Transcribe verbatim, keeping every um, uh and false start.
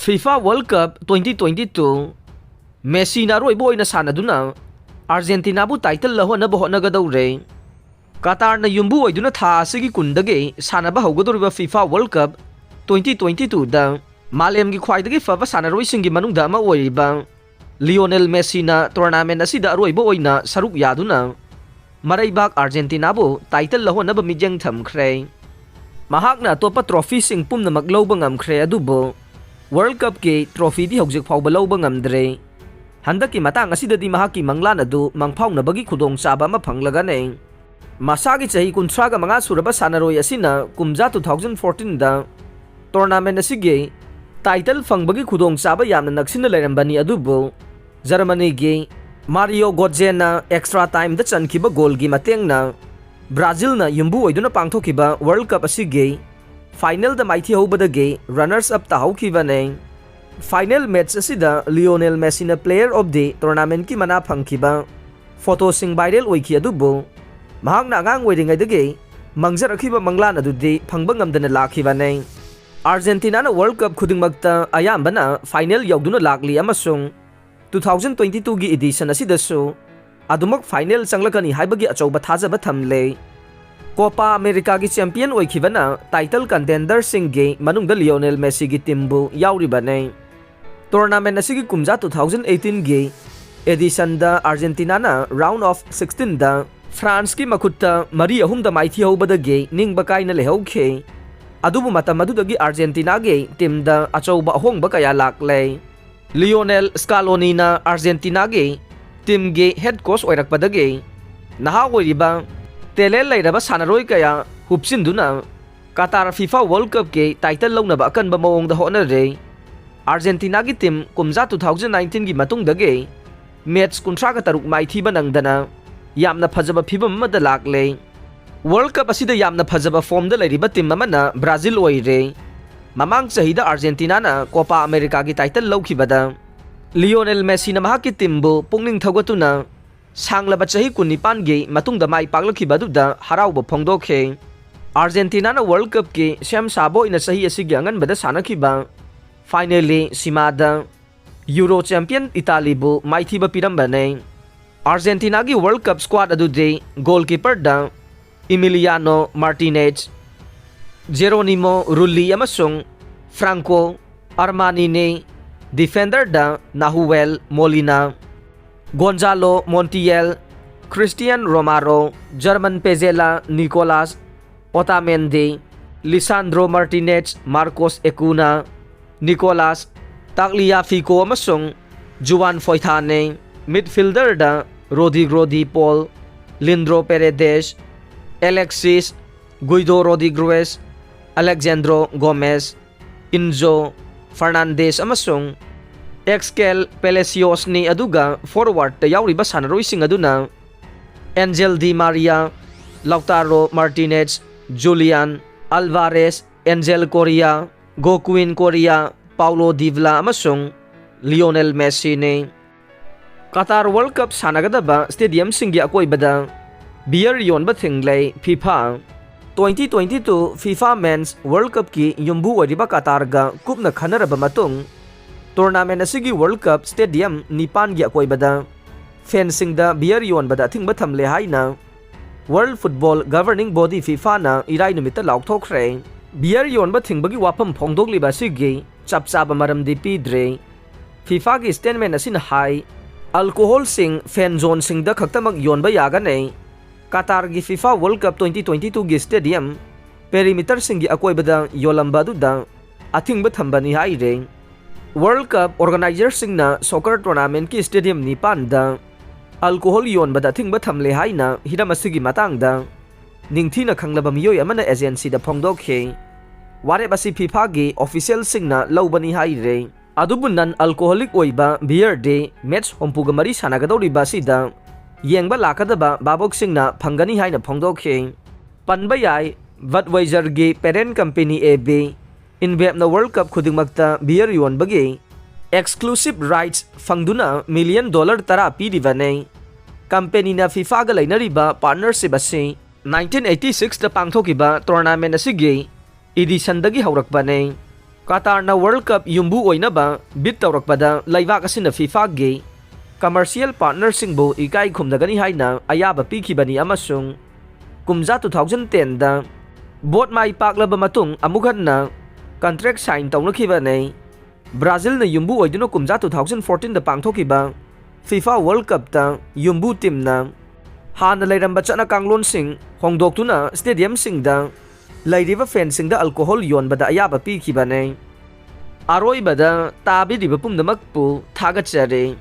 FIFA World Cup twenty twenty-two, ꯃꯦꯁꯤꯅ ꯑꯔꯣꯏꯕ ꯑꯣꯏꯅ ꯁꯥꯟꯅꯗꯨꯅ ꯑꯥꯔꯖꯦꯟꯇꯤꯅꯥꯕꯨ ꯇꯥꯏꯇꯜ ꯂꯧꯍꯟꯅꯕ ꯍꯣꯠꯅꯒꯗꯧꯔꯦ꯫ ꯀꯇꯥꯔꯅ ꯌꯨꯝꯕꯨ ꯑꯣꯏꯗꯨꯅ ꯊꯥ ꯑꯁꯤꯒꯤ ꯀꯨꯟꯗꯒꯤ ꯁꯥꯟꯅꯕ ꯍꯧꯒꯗꯧꯔꯤꯕ FIFA World Cup twenty twenty-twoꯗ ꯃꯥꯂꯦꯝꯒꯤ ꯈ꯭ꯋꯥꯏꯗꯒꯤ ꯐꯕ ꯁꯥꯟꯅꯔꯣꯏꯁꯤꯡꯒꯤ ꯃꯅꯨꯡꯗ ꯑꯃ ꯑꯣꯏꯔꯤꯕ ꯂꯤꯑꯣꯅꯦꯜ ꯃꯦꯁꯤꯅ ꯇꯣꯔꯅꯥꯃꯦꯟ ꯑꯁꯤꯗ ꯑꯔꯣꯏꯕ ꯑꯣꯏꯅ ꯁꯔꯨꯛ ꯌꯥꯗꯨꯅ ꯃꯔꯩꯕꯥꯛ ꯑꯥꯔꯖꯦꯟꯇꯤꯅꯥꯕꯨ ꯇꯥꯏꯇꯜ ꯂꯧꯍꯟꯅꯕ ꯃꯤꯠꯌꯦꯡ ꯊꯝꯈ꯭ꯔꯦ꯫ ꯃꯍꯥꯛꯅ ꯑꯇꯣꯞꯄ ꯇ꯭ꯔꯣꯐꯤꯁꯤꯡ ꯄꯨꯝꯅꯃꯛ ꯂꯧꯕ ꯉꯝꯈ꯭ꯔꯦ, ꯑꯗꯨꯕꯨ ꯋꯥꯔꯜ ꯀꯞꯀꯤ ꯇ꯭ꯔꯣꯐꯤꯗꯤ ꯍꯧꯖꯤꯛ ꯐꯥꯎꯕ ꯂꯧꯕ ꯉꯝꯗ꯭ꯔꯦ꯫ ꯍꯟꯗꯛꯀꯤ ꯃꯇꯥꯡ ꯑꯁꯤꯗꯗꯤ ꯃꯍꯥꯛꯀꯤ ꯃꯪꯂꯥꯟ ꯑꯗꯨ ꯃꯪꯐꯥꯎꯅꯕꯒꯤ ꯈꯨꯗꯣꯡꯆꯥꯕ ꯑꯃ ꯐꯪꯂꯒꯅꯤ꯫ ꯃꯁꯥꯒꯤ ꯆꯍꯤ ꯀꯨꯟꯊ꯭ꯔꯥꯒ ꯃꯉꯥ ꯁꯨꯔꯕ ꯁꯥꯟꯅꯔꯣꯏ ꯑꯁꯤꯅ ꯀꯨꯝꯖꯥ two thousand fourteenꯗ ꯇꯣꯔꯅꯥꯃꯦꯟ ꯑꯁꯤꯒꯤ ꯇꯥꯏꯇꯜ ꯐꯪꯕꯒꯤ ꯈꯨꯗꯣꯡꯆꯥꯕ ꯌꯥꯝꯅ ꯅꯛꯁꯤꯟꯅ ꯂꯩꯔꯝꯕꯅꯤ, ꯑꯗꯨꯕꯨ ꯖꯔꯃꯅꯤꯒꯤ ꯃꯥꯔꯤꯌꯣ ꯒꯣꯠꯖꯦꯅ ꯑꯦꯛꯁꯇ꯭ꯔꯥ ꯇꯥꯏꯝꯗ ꯆꯟꯈꯤꯕ ꯒꯣꯜꯒꯤ ꯃꯇꯦꯡꯅ ꯕ꯭ꯔꯥꯖꯤꯜꯅ ꯌꯨꯝꯕꯨ ꯑꯣꯏꯗꯨꯅ ꯄꯥꯡꯊꯣꯛꯈꯤꯕ ꯋꯥꯔꯜ ꯀꯞ ꯑꯁꯤꯒꯤ ꯐꯥꯏꯅꯦꯜꯗ ꯃꯥꯏꯊꯤꯍꯧꯕꯗꯒꯤ ꯔꯅꯔꯁ ꯑꯞ ꯇꯥꯍꯧꯈꯤꯕꯅꯤ꯫ ꯐꯥꯏꯅꯦꯜ ꯃꯦꯠꯆ ꯑꯁꯤꯗ ꯂꯤꯑꯣꯅꯦꯜ ꯃꯦꯁꯤꯅ Player of the Tournamentꯀꯤ ꯃꯅꯥ ꯐꯪꯈꯤꯕ ꯐꯣꯇꯣꯁꯤꯡ ꯚꯥꯏꯔꯦꯜ ꯑꯣꯏꯈꯤ, ꯑꯗꯨꯕꯨ ꯃꯍꯥꯛꯅ ꯑꯉꯥꯡ ꯑꯣꯏꯔꯤꯉꯩꯗꯒꯤ ꯃꯪꯖꯔꯛꯈꯤꯕ ꯃꯪꯂꯥꯟ ꯑꯗꯨꯗꯤ ꯐꯪꯕ ꯉꯝꯗꯅ ꯂꯥꯛꯈꯤꯕꯅꯤ꯫ ꯑꯥꯔꯖꯦꯟꯇꯤꯅꯥꯅ ꯋꯥꯔꯜ ꯀꯞ ꯈꯨꯗꯤꯡꯃꯛꯇ ꯑꯌꯥꯝꯕꯅ ꯐꯥꯏꯅꯦꯜ ꯌꯧꯗꯨꯅ ꯂꯥꯛꯂꯤ, ꯑꯃꯁꯨꯡ two thousand twenty-twoꯒꯤ edition ꯑꯁꯤꯗꯁꯨ ꯑꯗꯨꯃꯛ ꯐꯥꯏꯅꯦꯜ ꯆꯪꯂꯛꯀꯅꯤ ꯍꯥꯏꯕꯒꯤ ꯑꯆꯧꯕ ꯊꯥꯖꯕ ꯊꯝꯂꯦ꯫ ꯀꯣꯄꯥ ꯑꯃꯦꯔꯤꯀꯥꯒꯤ ꯆꯦꯝꯄꯤꯌꯟ ꯑꯣꯏꯈꯤꯕꯅ ꯇꯥꯏꯇꯜ ꯀꯟꯇꯦꯟꯗꯔꯁꯤꯡꯒꯤ ꯃꯅꯨꯡꯗ ꯂꯤꯑꯣꯅꯦꯜ ꯃꯦꯁꯤꯒꯤ ꯇꯤꯝꯕꯨ ꯌꯥꯎꯔꯤꯕꯅꯤ꯫ ꯇꯣꯔꯅꯥꯃꯦꯟ ꯑꯁꯤꯒꯤ ꯀꯨꯝꯖꯥ two thousand eighteenꯒꯤ editionꯗ ꯑꯥꯔꯖꯦꯟꯇꯤꯅꯥꯅ round of sixteenꯗ ꯐ꯭ꯔꯥꯟꯁꯀꯤ ꯃꯈꯨꯠꯇ ꯃꯔꯤ ꯑꯍꯨꯝꯗ ꯃꯥꯏꯊꯤꯍꯧꯕꯗꯒꯤ ꯅꯤꯡꯕ ꯀꯥꯏꯅ ꯂꯩꯍꯧꯈꯤ꯫ ꯑꯗꯨꯕꯨ ꯃꯇꯝ ꯑꯗꯨꯗꯒꯤ ꯑꯥꯔꯖꯦꯟꯇꯤꯅꯥꯒꯤ ꯇꯤꯝꯗ ꯑꯆꯧꯕ ꯑꯍꯣꯡꯕ ꯀꯌꯥ ꯂꯥꯛꯂꯦ꯫ ꯂꯤꯑꯣꯅꯦꯜ ꯁ꯭ꯀꯥꯂꯣꯅꯤꯅ ꯑꯥꯔꯖꯦꯟꯇꯤꯅꯥꯒꯤ ꯇꯤꯝꯒꯤ ꯍꯦꯗ ꯀꯣꯆ ꯑꯣꯏꯔꯛꯄꯗꯒꯤ ꯅꯍꯥ ꯑꯣꯏꯔꯤꯕ ꯇꯦꯂꯦꯟ ꯂꯩꯔꯕ ꯁꯥꯟꯅꯔꯣꯏ ꯀꯌꯥ ꯍꯨꯞꯆꯤꯟꯗꯨꯅ ꯀꯇꯥꯔ FIFA World Cupꯀꯤ ꯇꯥꯏꯇꯜ ꯂꯧꯅꯕ ꯑꯀꯟꯕ ꯃꯑꯣꯡꯗ ꯍꯣꯠꯅꯔꯦ꯫ ꯑꯥꯔꯖꯦꯟꯇꯤꯅꯥꯒꯤ ꯇꯤꯝ ꯀꯨꯝꯖꯥ two thousand nineteenꯒꯤ ꯃꯇꯨꯡꯗꯒꯤ ꯃꯦꯠꯆ ꯀꯨꯟꯊ꯭ꯔꯥꯒ ꯇꯔꯨꯛ ꯃꯥꯏꯊꯤꯕ ꯅꯪꯗꯅ ꯌꯥꯝꯅ ꯐꯖꯕ ꯐꯤꯕꯝ ꯑꯃꯗ ꯂꯥꯛꯂꯦ꯫ ꯋꯥꯔꯜ ꯀꯞ ꯑꯁꯤꯗ ꯌꯥꯝꯅ ꯐꯖꯕ ꯐꯣꯝꯗ ꯂꯩꯔꯤꯕ ꯇꯤꯝ ꯑꯃꯅ ꯕ꯭ꯔꯥꯖꯤꯜ ꯑꯣꯏꯔꯦ꯫ ꯃꯃꯥꯡ ꯆꯍꯤꯗ ꯑꯥꯔꯖꯦꯟꯇꯤꯅꯥꯅ ꯀꯣꯄꯥ ꯑꯃꯦꯔꯤꯀꯥꯒꯤ ꯇꯥꯏꯇꯜ ꯂꯧꯈꯤꯕꯗ ꯂꯤꯑꯣꯅꯦꯜ ꯃꯦꯁꯤꯅ ꯃꯍꯥꯛꯀꯤ ꯇꯤꯝꯕꯨ ꯄꯨꯛꯅꯤꯡ ꯊꯧꯒꯠꯇꯨꯅ ꯁꯥꯡꯂꯕ ꯆꯍꯤ ꯀꯨꯟꯅꯤꯄꯥꯟꯒꯤ ꯃꯇꯨꯡꯗ ꯃꯥꯏ ꯄꯥꯛꯂꯛꯈꯤꯕ ꯑꯗꯨꯗ ꯍꯔꯥꯎꯕ ꯐꯣꯡꯗꯣꯛꯈꯤ꯫ ꯑꯥꯔꯖꯦꯟꯇꯤꯅꯥꯅ ꯋꯥꯔꯜ ꯀꯞꯀꯤ ꯁꯦꯝ ꯁꯥꯕ ꯑꯣꯏꯅ ꯆꯍꯤ ꯑꯁꯤꯒꯤ ꯑꯉꯟꯕꯗ ꯁꯥꯟꯅꯈꯤꯕ Finally, ꯁꯤꯃꯥꯗ Euro champion Italyꯕꯨ ꯃꯥꯏꯊꯤꯕ ꯄꯤꯔꯝꯕꯅꯦ꯫ Argentinaꯒꯤ World Cup squad ꯑꯗꯨꯗꯤ goalkeeperꯗ Emiliano Martinez, Geronimo Rulli ꯑꯃꯁꯨꯡ Franco Armanine, defenderꯗ Nahuel Molina, Gonzalo Montiel, Cristian Romero, German Pezzella, Nicolas Otamendi, Lisandro Martinez, Marcos Acuna, Nicolas Tagliafico ꯑꯃꯁꯨꯡ Juan Foythane, midfielderꯗ Rodrigo De Paul, Leandro Paredes, Alexis, Guido Rodriguez, Alejandro Gomez, Enzo Fernandez ꯑꯃꯁꯨꯡ Axel Palaciosꯅꯤ, ꯑꯗꯨꯒ forwardꯇ ꯌꯥꯎꯔꯤꯕ ꯁꯥꯟꯅꯔꯣꯏꯁꯤꯡ ꯑꯗꯨꯅ Angel Di Maria, Lautaro Martinez, Julian Alvarez, Angel Correa, Joaquin Correa, Paulo Dybala ꯑꯃꯁꯨꯡ Lionel Messiꯅꯤ꯫ Qatar World Cup ꯁꯥꯟꯅꯒꯗꯕ stadiumꯁꯤꯡꯒꯤ ꯑꯀꯣꯏꯕꯗ beer ꯌꯣꯟꯕ ꯊꯤꯡꯂꯦ FIFA꯫ Twenty twenty-two FIFA Men's World Cupꯀꯤ ꯌꯨꯝꯕꯨ ꯑꯣꯏꯔꯤꯕ Qatarꯒ ꯀꯨꯞꯅ ꯈꯟꯅꯔꯕ ꯃꯇꯨꯡ, tournament ꯑꯁꯤꯒꯤ World Cup stadium ꯅꯤꯄꯥꯟꯒꯤ ꯑꯀꯣꯏꯕꯗ fanꯁꯤꯡꯗ beer ꯌꯣꯟꯕꯗ ꯑꯊꯤꯡꯕ ꯊꯝꯂꯦ ꯍꯥꯏꯅ World Football Governing Body FIFAꯅ ꯏꯔꯥꯏ ꯅꯨꯃꯤꯠꯇ ꯂꯥꯎꯊꯣꯛꯈ꯭ꯔꯦ꯫ Beer ꯌꯣꯟꯕ ꯊꯤꯡꯕꯒꯤ ꯋꯥꯐꯝ ꯐꯣꯡꯗꯣꯛꯂꯤꯕ ꯑꯁꯤꯒꯤ ꯆꯞ ꯆꯥꯕ ꯃꯔꯝꯗꯤ ꯄꯤꯗ꯭ꯔꯦ꯫ FIFAꯒꯤ statement ꯑꯁꯤꯅ ꯍꯥꯏ, alcoholꯁꯤꯡ fan zoneꯁꯤꯡꯗ ꯈꯛꯇꯃꯛ ꯌꯣꯟꯕ ꯌꯥꯒꯅꯤ꯫ Qatarꯒꯤ FIFA World Cup twenty twenty-twoꯒꯤ stadium perimeterꯁꯤꯡꯒꯤ ꯑꯀꯣꯏꯕꯗ ꯌꯣꯜꯂꯝꯕ ꯑꯗꯨꯗ ꯑꯊꯤꯡꯕ ꯊꯝꯕꯅꯤ ꯍꯥꯏꯔꯦ꯫ World Cup organizerꯁꯤꯡꯅ soccer tournamentꯀꯤ stadium ꯅꯤꯄꯥꯟꯗ alcohol ꯌꯣꯟꯕꯗ ꯑꯊꯤꯡꯕ ꯊꯝꯂꯦ ꯍꯥꯏꯅ ꯍꯤꯔꯝ ꯑꯁꯤꯒꯤ ꯃꯇꯥꯡꯗ ꯅꯤꯡꯊꯤꯅ ꯈꯪꯂꯕ ꯃꯤꯑꯣꯏ ꯑꯃꯅ agencyꯗ ꯐꯣꯡꯗꯣꯛꯈꯤ꯫ ꯋꯥꯔꯦꯞ ꯑꯁꯤ FIFAꯒꯤ officialꯁꯤꯡꯅ ꯂꯧꯕꯅꯤ ꯍꯥꯏꯔꯦ꯫ ꯑꯗꯨꯕꯨ non alcoholic ꯑꯣꯏꯕ beerꯗꯤ match ꯍꯨꯝꯐꯨꯒ ꯃꯔꯤ ꯁꯥꯟꯅꯒꯗꯧꯔꯤꯕ ꯑꯁꯤꯗ ꯌꯦꯡꯕ ꯂꯥꯛꯀꯗꯕ ꯚꯥꯕꯣꯛꯁꯤꯡꯅ ꯐꯪꯒꯅꯤ ꯍꯥꯏꯅ ꯐꯣꯡꯗꯣꯛꯈꯤ꯫ ꯄꯟꯕ ꯌꯥꯏ, Budweiserꯒꯤ parent company AB InBevꯅ World Cup ꯈꯨꯗꯤꯡꯃꯛꯇ beer ꯌꯣꯟꯕꯒꯤ exclusive rights ꯐꯪꯗꯨꯅ million dollar ꯇꯔꯥ ꯄꯤꯔꯤꯕꯅꯤ꯫ Companyꯅ FIFAꯒ ꯂꯩꯅꯔꯤꯕ partnership ꯑꯁꯤ nineteen eighty-sixꯇ ꯄꯥꯡꯊꯣꯛꯈꯤꯕ tournament ꯑꯁꯤꯒꯤ editionꯗꯒꯤ ꯍꯧꯔꯛꯄꯅꯤ꯫ ꯀꯇꯥꯔꯅ World Cup ꯌꯨꯝꯕꯨ ꯑꯣꯏꯅꯕ bid ꯇꯧꯔꯛꯄꯗ ꯂꯩꯕꯥꯛ ꯑꯁꯤꯅ FIFAꯒꯤ commercial partnerꯁꯤꯡꯕꯨ ꯏꯀꯥꯏ ꯈꯨꯝꯅꯒꯅꯤ ꯍꯥꯏꯅ ꯑꯌꯥꯕ ꯄꯤꯈꯤꯕꯅꯤ ꯑꯃꯁꯨꯡ ꯀꯨꯝꯖꯥ two thousand tenꯗ vote ꯃꯥꯏ ꯄꯥꯛꯂꯕ ꯃꯇꯨꯡ ꯑꯃꯨꯛ ꯍꯟꯅ contract sign ꯇꯧꯅꯈꯤꯕꯅꯤ꯫ ꯕ꯭ꯔꯥꯖꯤꯜꯅ ꯌꯨꯝꯕꯨ ꯑꯣꯏꯗꯨꯅ ꯀꯨꯝꯖꯥ two thousand fourteenꯗ ꯄꯥꯡꯊꯣꯛꯈꯤꯕ FIFA World Cupꯇ ꯌꯨꯝꯕꯨ teamꯅ ꯍꯥꯟꯅ ꯂꯩꯔꯝꯕ ꯆꯠꯅ ꯀꯥꯡꯂꯣꯟꯁꯤꯡ ꯍꯣꯡꯗꯣꯛꯇꯨꯅ stadiumꯁꯤꯡꯗ ꯂꯩꯔꯤꯕ fanꯁꯤꯡꯗ alcohol ꯌꯣꯟꯕꯗ ꯑꯌꯥꯕ ꯄꯤꯈꯤꯕꯅꯤ꯫ ꯑꯔꯣꯏꯕꯗ ꯇꯥꯕꯤꯔꯤꯕ ꯄꯨꯝꯅꯃꯛꯄꯨ ꯊꯥꯒꯠꯆꯔꯤ꯫